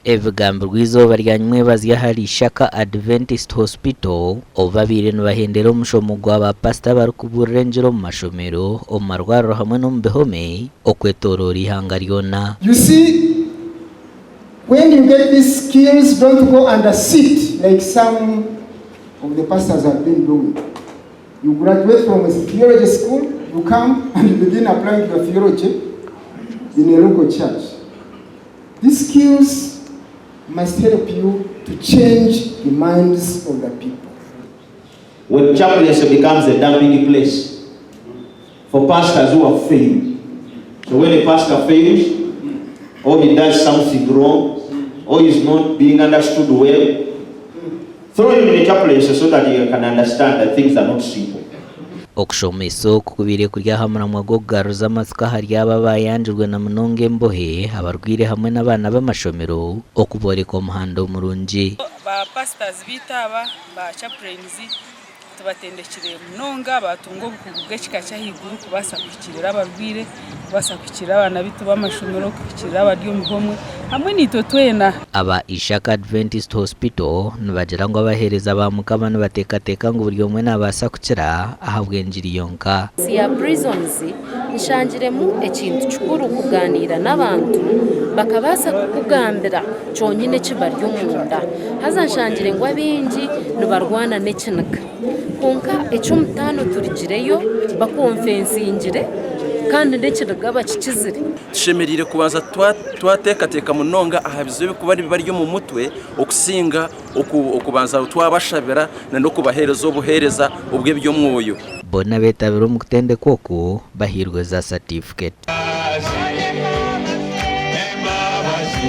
Ebigambirwe eizooba rya nyimwebazyo ahari Ishaka Adventist Hospital obu babaire nibahendera omushomo gwa ba pasita abarikubuurira engiri omu mashomero, omu marwariro hamwe n'omu bihome okwetoroora eihanga ryona. You see when you get these skills don't go and sit like some of the pastors have been doing. You graduate from a theology school, you come and you begin applying your theology in a local church. These skills must help you to change the minds of the people. When chaplaincy becomes a dumping place for pastors who have failed. So when a pastor fails, or he does something wrong, or is not being understood well, throw him in a chaplaincy so that he can understand that things are not simple. Okushomesa oku kubaire kuri aha muramwa gw'okugaruza amatsiko ahari abo abaayangirwe na munonga embohe, abarwaire hamwe n'abaana b'amashomero okubooreka omuhanda omurungi. Ba pastors baitu aba, ba chaplains tubatendekire munonga baatunga obukugu bw'ekika ky'ahaiguru kubaasa kuhikiirira abarwaire, kubaasa kuhikiirira abaana baitu b'amashomero, kuhikiirira abari omu bihome hamwe naitwe twena. Aba Ishaka Adventist Hospital nibagira ngu abaheereza ba Mukama nibateekateeka ngu buri omwe naabaasa kukira ahabw'engiri yonka. Ensi ya Prisons nshangiremu ekintu kikuru kugaaniira n'abantu bakabaasa kukugambira kyonyine eki bari omunda. Haza nshangire ngu abaingi nibarwana n'ekiniga. Kwonka eky'omutaano turugireyo bakonfensingire kandi n'ekiniga bakikizire. Tushemereire kubanza twateekateeka munonga aha bizibu ebirikuba bibari omu mutwe okusinga okubanza twabashabira n'okubaheereza obuheereza obw'eby'omwoyo. Boona abeetabire omu kutendekwa oku bahairwe za satifiketi.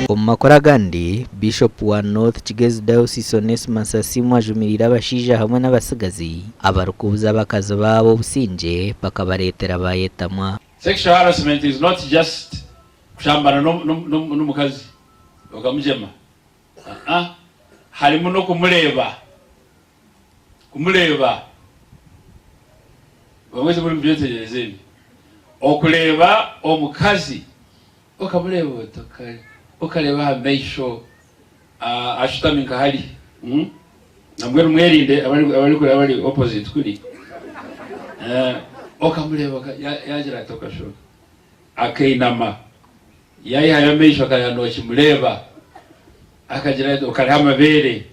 Omu makuru agandi, Bishop wa North Kigezi Diocese Onesmus Asiimwe ajumiriire abashaija hamwe n'abatsigazi abarikubuza abakazi baabo obusingye bakabareetera bayetamwa. Sexual harassment is not just kushambana n'omukazi okamugyema, aa harimu n'okumureeba, kumureeba. Bamwe timuri mubyetegyereza ebi. Okureeba omukazi okamureeba oti okareeba aha maisho ashutami nka hari, nambwenu mwerinde abarikureeba abari opposite kuri, okamureeba yagira ati okashoka akainama yayihayo amaisho akareeba nokimureeba akagira ati okariha amabeere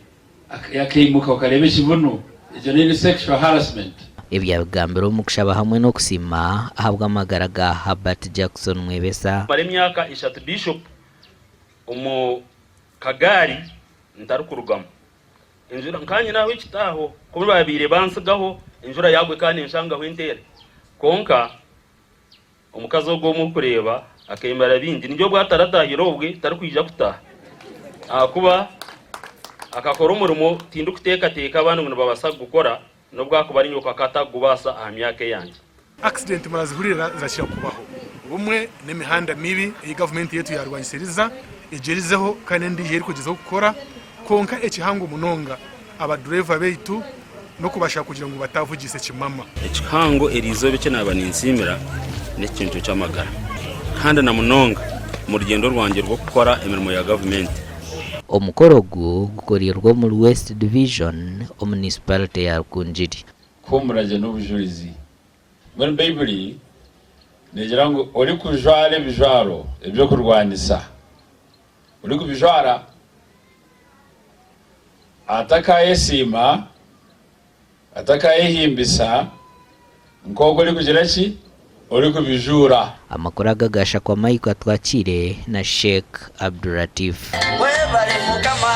akaimuka okareeba ekibunu egyo ni sexual harassment. Ebi yabigambire omu kushaba hamwe n'okusiima ahabw'amagara ga Herbert Jackson Mwebesa. Mara emyaka eshatu Bishop omu kagaari ntarikurugamu. Enjura nkaba nyine aho ekitaaho ku baabaire bantsigaho enjura yaagwa ekaba neenshangaho enteere. Kwonka omukazi ogwo ou orikureeba akeemera bingi. Nibyo obu atarataahire obwe tarikwija kutaaha ahakuba akakora omurimo tindikuteekateeka abandi ngu nibabaasa kugukora n'obu akuba ari nyowe nkaba atakugubaasa aha myaka eyangye. Accident murazihurira zirakira kubaho obumwe n'emihanda mibi ei gavumenti yaitu yarwanisiriza egyerizeho kandi n'endiijo ei erikugyezaho kukora kwonka ekihango munonga aba dureeva baitu n'okubashaba kugira ngu batavugisa ekimama. Ekihango eriizooba eki naaba ninsiimira n'ekintu ky'amagara kandi na munonga omu rugyendo rwangye rw'okukora emirimo ya gavumenti. Omukoro ogu gukoreirwe omuri West Division omu munisiparite ya Rukungiri. Kuhuumura gye n'obujurizi. Mbwenu Baibuli neegira ngu orikujwara ebijwaro eby'okurwanisa, orikubijwara atakaayesiima, atakayehimbisa nk'ogwo orikugira ki? Orikubijuura. Amakuru aga gashakwa Michael Atwakire na Sheikh Abdulatif. Webale Mukama.